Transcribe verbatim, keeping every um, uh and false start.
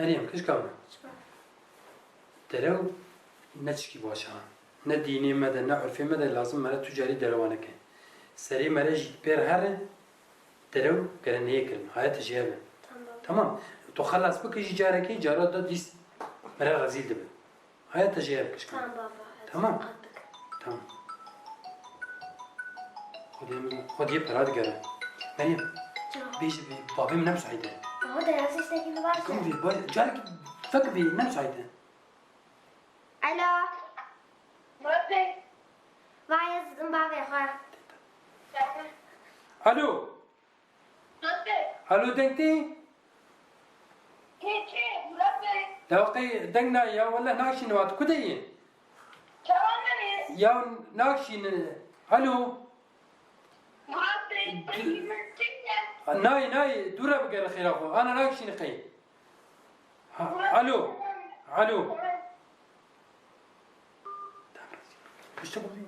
Meryem, kişka min. Derew ne tişkî baş e. Ne dînê me de, ne urfê me de lazim mere tu carî derewaneke. Serê mere jî pêr here, derew gere neyê kirin. Haya te jê hebe. Tamam. Tamam. Tu xelas bike jî carekê, cara da dîs mere rezîl dibe. Haya te jê hebe kişka. Tamam baba. Tamam. Tamam. Xwedê min, Xwedê pera digere. Meryem, bêjî bê, bavê min ne müsait e. Baba, dersê tiştekî min baş e. Kim vê, ba-, carek vek vê ne müsait e. Alo. Murat Bey. Vay, ez didim bavê xwe. Alo. Murat Bey. Alo, deng tê? Kê, kê, Murat Bey? Dewqê deng nayê ya, wele nakşînim, tu ku de yî? Çawa nayê? Ya nakşînim. Alo. Murat Bey, peyî min çi ye? Nayê, nayê, dûre bigere xêra xwe. Ana nakşînim qey. Ha, alo. Alo. Pişta bavê.